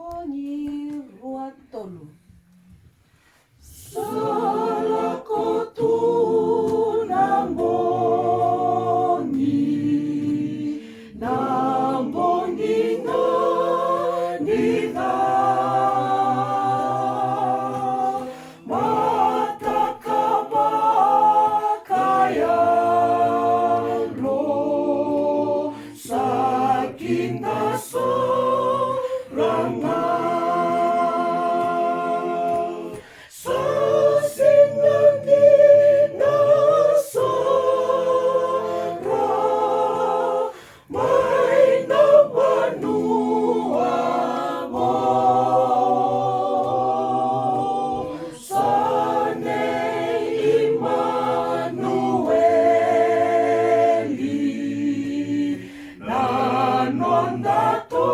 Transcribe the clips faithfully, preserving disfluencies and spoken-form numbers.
Bogi rua tolu. Sa lako tu na bogi, na bogi ga ni ca. Mataka vakayalo sa kida sara ga. Sa sega ni na sara mai na vanua vou. Sa nei Imanueli na nodatou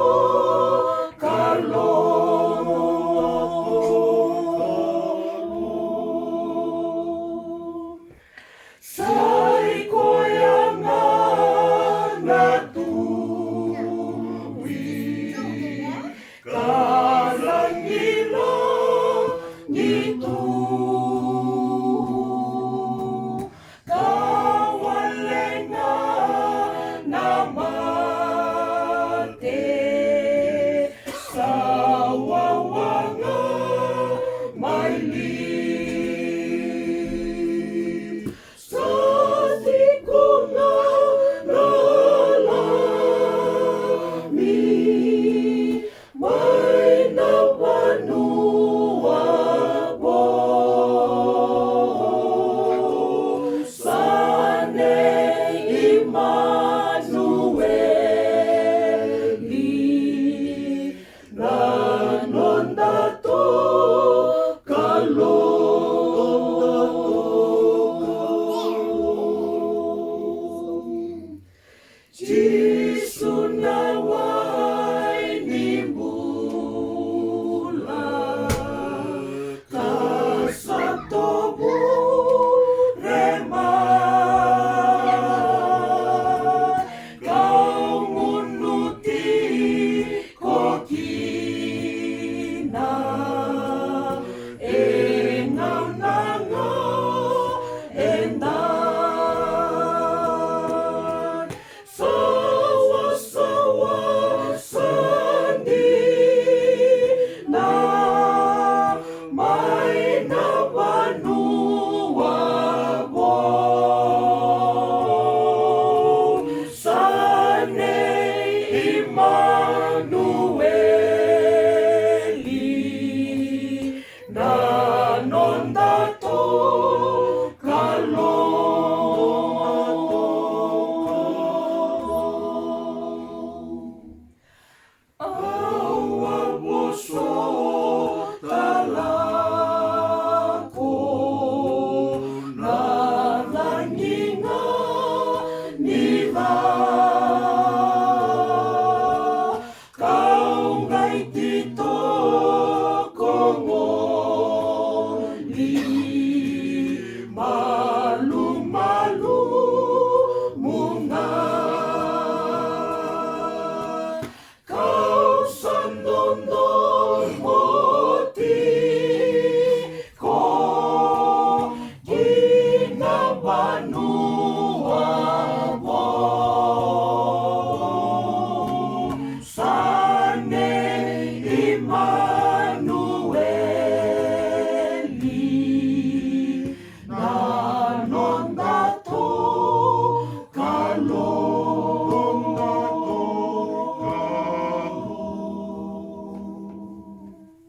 Kalou. Sa i koya ga na Tui ka lagilagi tu, ka wale ga na mate. Sa wawa ga mai liu. Sa tiko ga na Lami mai na vanua vou. Sa nei Imanueli na nodatou Kalou. Jisu na wai ni bula ka sa tovure mai, kau gunu tiko kina e gauna ga e daidai. Sawasawa sa dina mai na vanua vou, sa nei Imanueli na nodatou Kalou.